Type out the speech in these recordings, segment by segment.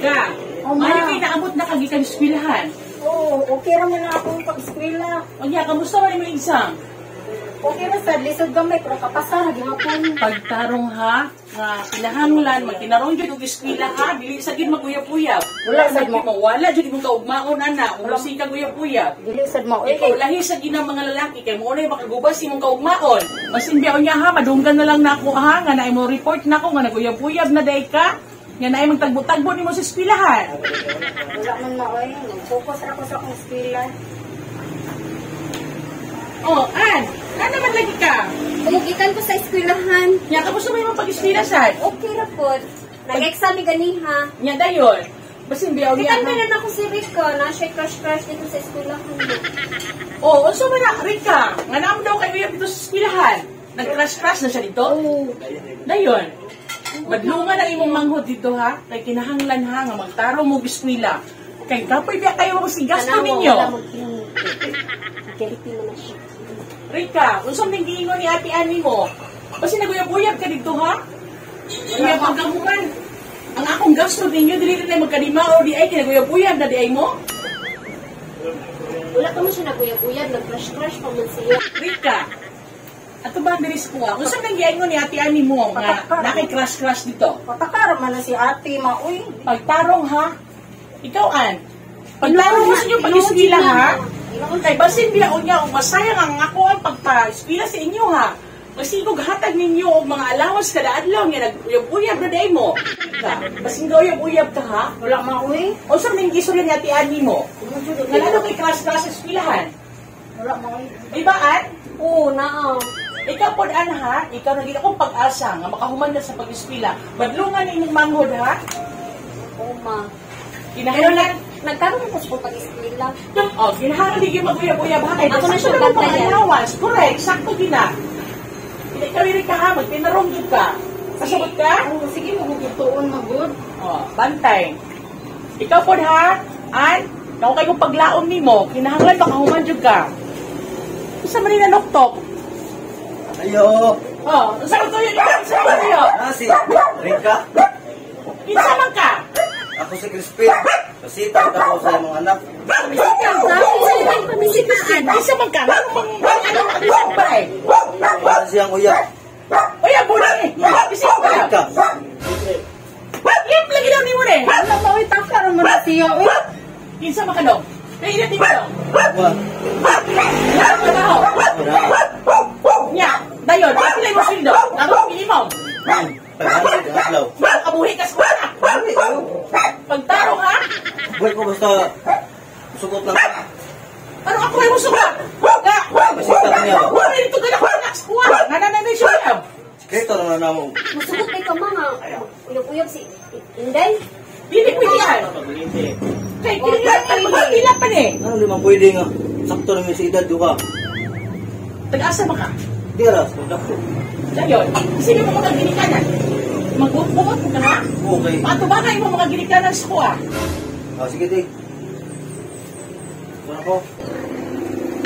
Rika. Oh, ma. Maayo kay naabot na kag gikan eskwelahan. Oo, okay ra man na akong pag-eskwela. Unya, kamusta man imong exam? Okay ra sad, lisod gamay pero kapasa ra gihapon. Pagtarong ha, nga kinahanglan magtinarong jud og eskwela ha, dili sa gid maguyab-uyab. Wala sad mo. Wala jud imong kaugmaon ana, kung musika guyab-uyab. Dili sad mo oy. Ikaw lahi sa ginang mga lalaki kay mo na makagubas imong kaugmaon. Basin biyaw niya ha, madunggan na lang nako ha, nga naay mo report nako nga naguyab-uyab na day ka. Nga naay magtagbo-tagbo nimo sa eskwelahan. Wala man ma oy, focus ra ko sa akong eskwela. Oh, An, ano man lagi ka? Tumugikan ko sa eskwelahan. Nya kamusta man imong pag-eskwela sad? Okay ra pod. Nag-exam mi ganiha. Nya dayon. Basin biyaw niya. Kitan Ha. na nako si Rico na siya crush-crush dito sa eskwelahan. Oh, unsa man na Rika? Nga naamo daw kay uyab dito sa eskwelahan. Nag-crush-crush na siya dito? Oo. Dayon. Madlungan ang imong manghod dito ha. Kay kinahanglan ha nga magtarong mo og eskwela. Kay kapoy biya kayo mo si gasto ninyo. Wala magtingi. Galiti mo na siya. Rika, unsa man giingon ni Ate Annie mo? Basta naguyab-uyab ka dito ha? Unya pagkahuman. Ang akong gasto ninyo dili na magkalima o di ay kinaguyab-uyab na di ay mo? Wala pa man siya naguyab-uyab, nag-crush-crush pa man siya. Rika, ato ba diri sa kuha? Unsa man giingon ni Ate Annie mo nga nakay crush-crush dito? Patakara man na si ate ma oy. Pagtarong ha? Ikaw, An. Pagtarong mo sa inyong pag-eskwela ha? Kay basin biya unya og masayang ang ako ang pagpa-eskwela sa inyo ha. Basin kog hatag ninyo og mga allowance kada adlaw nga naguyab-uyab na day mo. Ka, basin guyab-uyab ka ha? Wala ma oy. Unsa man gisulyan ni Ate Annie mo? Nga lalo kay crush-crush sa eskwelahan. Wala ma oy. Di ba, An? Oo, naa. Ikaw pod An ha, ikaw na gid akong pag-asa nga makahuman na sa pag-eskwela. Badlungan imong manghod ha. Oo, ma. Kinahanglan Nagkaroon ko sa pag-eskwela. Oh, kinahanglan di gyud maguyab-uyab ha kay Ako na sakto siya naman pang bantayan. allowance. Correct, sakto gina. Hindi ka rin ka ha, magtinarong gyud ka. Kasabot ka? Oo, sige mo gugtuon magud. Oh, bantay. Ikaw pod ha, An, ako kay kong paglaom nimo, kinahanglan makahuman jud ka. Isa man ni nanoktok. Ayo, Oh, unsa man tuyo? Unsa man tuyo? ah, si Rika. Kinsa man ka? Ako si Crispin. Kasita ka ko sa imong anak. Bisita ka? Pamisita An, kinsa man ka? Ano bang ano ang ba eh? Wala siyang uyab. Oy, abuni. Bisita ka. Rika. Yep, lagi daw nimo ni. Wala ma oy, takara man na siya oy. Kinsa man ka dong? Kaya di ba dong? Wa. Wala ka na ho. Nya, dayon, pila mo sweldo? Ako minimum. Paghanap ang adlaw. Kabuhi ka sa kuha. Dali, ayo. Pagtarong ha? Buhay ko basta sugot lang. Ano ako ay musuka? Ka. Bisita ka niya. Wala dito ka na kuha sa kuha. Nananay siya. Sikreto naman na mo. Musugot kay ka mga. Uyab-uyab si Inday. Dili pwede yan. Kay kinahanglan magpila pa ni. Ano di man pwede nga sakto naman sa edad duha. Tag-asa ba ka? Di ra, sakto. Dayon, sino mo mga ginikanan? Magbuot mo ka ha? Okay. Pato ba kayo mo mga ginikanan sa kuha? Ah, sige di. Ano ko?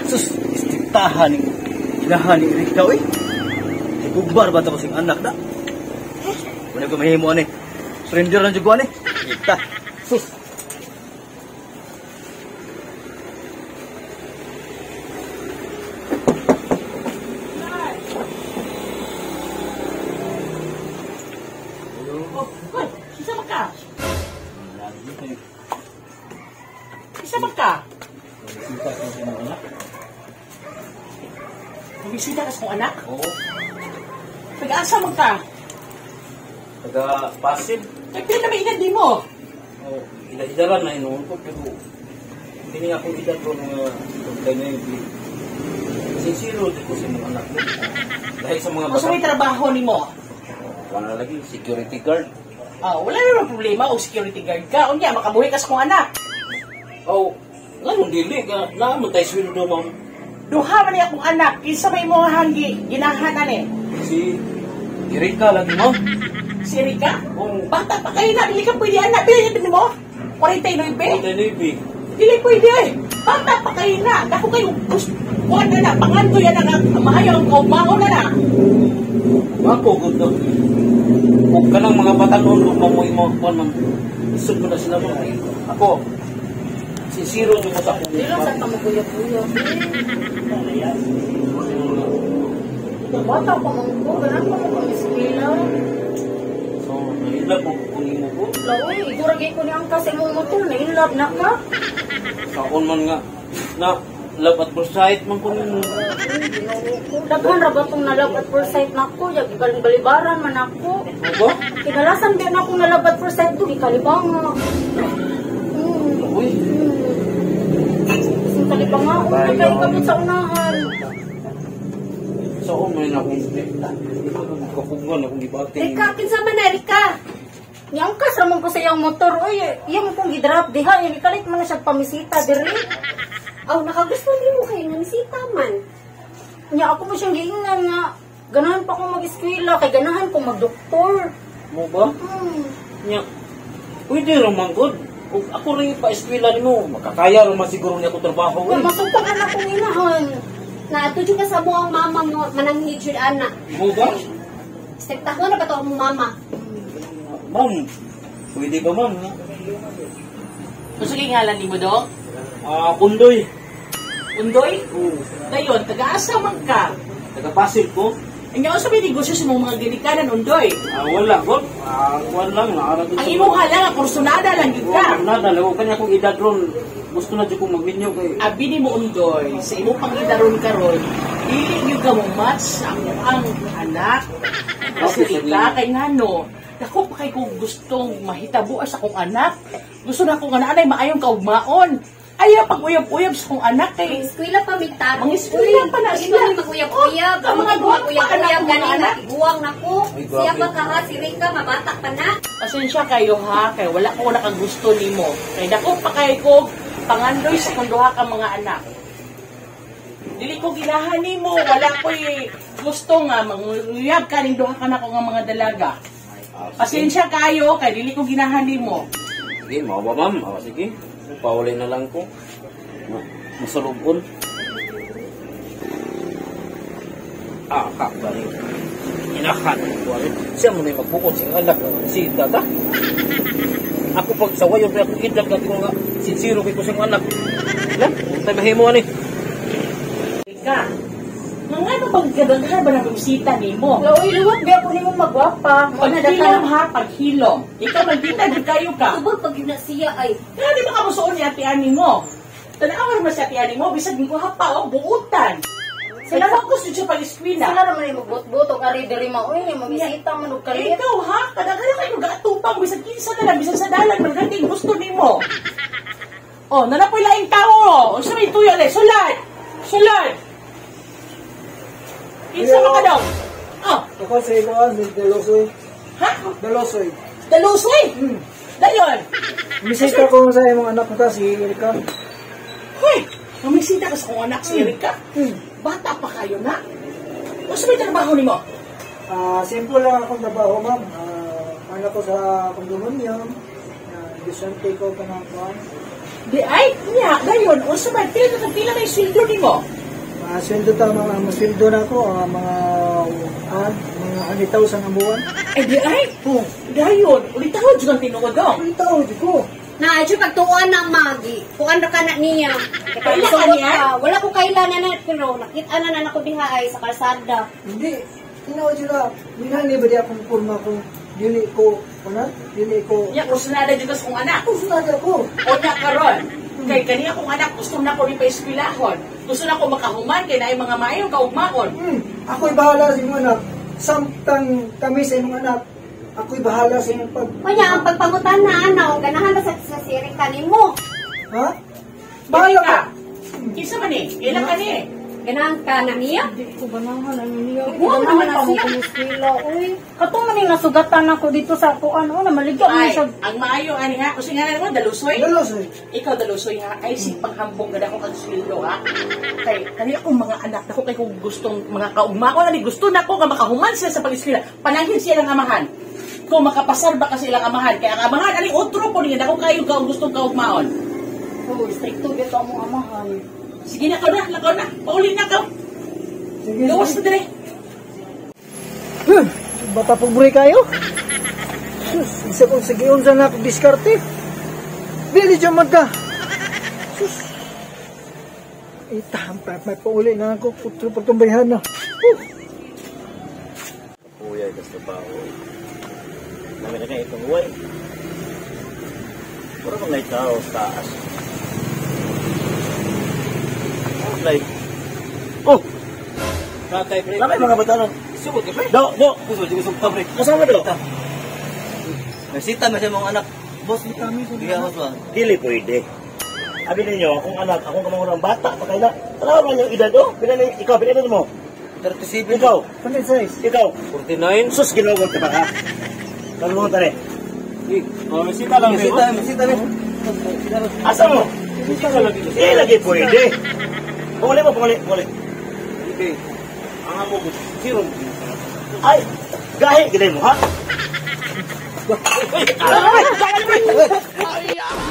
Sus, istiktahan ni inahan ni Rika oy. Kay gugbar ba ta ko sing anak na? Wala ko mahimo ani. Surrender lang jud ko ani. Kita. Sus. Oh, hoy, isa man ka. Isa man ka. Bisita ko sa imong anak. Bumisita ka sa kong anak? Oo. Tag-asa man ka. Taga Pasig. Kay pila na may edad di mo? Oh, ila-ilaran na inuon ko pero hindi nga akong edad ko mga pagkay na yung sincero di ko sa mga anak ko. Dahil sa mga Kung may trabaho ni mo? Wala lagi, security guard. Ah, wala naman problema o security guard ka. Unya, makabuhi ka sa kong anak. Oh, nganong dili ka, naamon tayo sweldo ma'am. Duha man ni akong anak, kinsa may mo hanggi, ginahan ani. Si Erika lagi mo. Si Rika? Oo. Bata pa kayo na, dili ka pwede anak. Pila niya mo? 49? Dili Dili pwede eh. Bata pa kayo na. Dako kayo, Kuan na na, pangandoy na nga, maayo ang kaugmaon na na. Ako gud no. Kung kanang mga batanon kung mamoy mo kuan, ma'am. Isod mo na sila, ma'am. Ako sincero jud ko sa akong Di lang sa kamaguyab-uyab. Bata pa man ko, ganahan pa mo kong eskwela. So, nahila ko kung imo ko. Laoy, igurag ko ni ang kasi mong motor, na-inlove na ka. Saon man nga na love at first sight man ko nimo. Daghan ra ba tong na love at first sight nako, yag balibaran man ako. Ano ba? Kinalasan din ako na love at first sight do, gikalibanga. Uy, Kasing kalibanga, una kay kamot sa unahan. Saon man na akong kapugan akong gibati. Rika, kinsa man na Rika? Niangkas ra man ko sa iyang motor, oy, iyang kong gidrop diha, iyang ikalit man na siya pamisita diri. Aw, nakagusto nimo kay namisita man. Nya ako mo siyang giingnan nga ganahan pa ko mag-eskwela kay ganahan ko magdoktor. Mo ba? Nya. Pwede ra man gud. Ug ako rin pa eskwela nimo, makakaya ra man siguro niya ako trabaho. Kung Oy. masuko na akong inahan. Na adto jud ka sa mo ang mama mo mananghid jud ana. Mo ba? Strikta ko na ba to ang mama? Ma'am, pwede ba, ma'am? Gusto kay ngalan nimo do? Ah, Pundoy. Undoy? Oo. Dayon, taga-asa man ka. Taga-Pasig ko. Ang sa may negosyo sa mga ginikanan, Undoy. Ah, wala god. Ah, kuan lang naara dun Ang imong hala, kursunada lang gyud ka. Nada, lawo kanya akong edad ron. Gusto na jud kong magminyo kay Abi ni mo, Undoy, sa imong pangidaron karon, dili gyud ka mo match sa ang anak. Kasi Okay, ka kay ngano, dako pa kay kung gustong mahitabo sa akong anak. Gusto na ko nga naanay maayong kaugmaon. Ayaw pag uyab-uyab sa akong anak kay Eskwela pa mi ta. Mang-eskwela pa na Dili sila. pa mi mag-uyab-uyab. Oh, mga guwang pa Uyab-uyab anak, mga gani na anak. iguang nako. Ay, Siya grabe. pa ka ha, si Rika mabata pa na. Pasensya kayo ha, kay wala ko nakagusto nimo. Kay dako pa kay ko pangandoy sa kung duha ka mga anak. Dili ko ginahan nimo, wala ko'y gusto nga manguyab ka ning duha ka nako nga mga dalaga. Ah, sige. Pasensya kayo kay dili ko ginahan nimo. Sige, mao ba, ma'am? Ah, sige. Pauli na lang ko. Masalubon. Ah, ka ba rin? Inahan. Siya mo na yung magbukod siyang anak. Si tata. Ako pag sa wayon, pero akong edad natin ko nga, sincero kay ko siyang anak. Lan, huwag tayo mahimo ani. Ika, mga ano bang kadaghan ba ng bisita nimo? Laoy, luwag biya ko nimo magwapa. Mo na Paghilom data. ha, paghilom. Ikaw magdita jud kayo ka. Tubag pag yun na siya ay. Kaya di ba kamusuon ni Ate Ani mo? Tanawan mo si Ate Ani mo, bisag ko pa o buutan. Sila focus jud sa pag-eskwela. Sila ra man ay magbot-bot og ari diri ma oy, mamisita man og Eh, kalit. ikaw ha, kadaghan kayo gaatupang bisag kinsa na lang, bisag sa dalan man gusto nimo. Oh, nanapoy laing tao. Unsa may tuyo le? Sulad. Sulad. Kinsa man ka daw? Oh, Ako sa ikaw, Dalosoy. ha? Dalosoy. Dalusoy. Dayon. Misita ko sa imong anak ko si Erika. Hoy, mamisita ka sa kong anak si Erika. Bata pa kayo na. Unsa may trabaho nimo? Ah, simple lang akong trabaho, ma'am. Ah, anak ko sa condominium. Disante ko pa ng kuan. Di ay, niya, dayon, unsa may pila ka pila may sweldo nimo? Ah, sweldo ta mga masweldo na ako, mga 100,000 ang buwan. Ay, di ay. Dayon, ulitaw jud ang tinuod dong. Ang tao di ko. Na adyo pagtuon ng magi. Kuan ra ka na niya. Kaila ka Sugot niya? ka. Wala ko kaila na na pero nakita na na nako diha ay sa kalsada. Hindi. Tinuod sila. Minani ba di akong kurma kung dili ko, ano? Dili ko. Nya kursunada jud ka sa kong anak. Kursunada ko. O nya karon, kay kani akong anak gusto na ko ni paeskwelahon. Gusto na ko makahuman kay naay mga maayong kaugmaon. Ako'y bahala sa imong anak. Samtang kami sa imong anak, ako'y bahala sa imong pag... Kanya ang pagpangutan na ana o ganahan ba sa si Rika nimo? Ha? Bahala ka! Kinsa man ni? Kailan ka ni? Ganahan ka na niya? Di ko ganahan ano niya. Iguang Ganahan naman pa mo siya. kong eskwela oy. Kato man ning nasugatan ako dito sa kuan oh, namaligya man Ay, siya. ang maayo ani ha. Kasi nga mo dalusoy. Dalos eh. Ikaw dalusoy ha. Ay si paghambog gud ako kag sweldo ha. Kay kani akong mga anak dako kay kung gustong mga kaugmaon ani gusto nako nga makahuman sila sa pag-eskwela. Pananghin siya lang amahan. Kung makapasar ba kasi ilang amahan kay ang amahan ani otro po niya dako kayo ka gustong kaugmaon. Oh, stricto gyud among amahan. Sige na, kaw na, lakaw na. Pauli na ka. Sige. Gawas na dire. Huh, bata pobre kayo. Sus, isa kong sige unsa na akong diskarte. Dili dyan man ka. Sus. Ita, may pauli na ako. Putro pagtumbayhan na. Huh. Kuya, kas trabaho. Namin na kayo itong uwi. Puro mga tao sa taas. Oh, like, oh, Tatay, pre. lamay mga batanon. Sugod ka, pre. Do, do, Kusog, kusog pa, pre. kasama do. Nasita na siya mga anak. Boss, diya boss ba? Dili pwede. Abi ninyo, akong anak, akong kamangurang bata, pagkaila. Tanaw man yung edad, oh. Pila ni, ikaw, pila edad mo? 37. Ikaw, Size. ikaw. 49. Sus, ginawag ka ba, ha? Kalungan tare. Oh, sita lang, pre. Sita, sita, Asa mo? Sita lang dito. Eh, lagi pwede. Panguli mo, panguli, panguli. Okay. Ang amo ko, zero. Ay, gahi, ginay mo, ha? Ay, ay, ay, ay, ay, ay.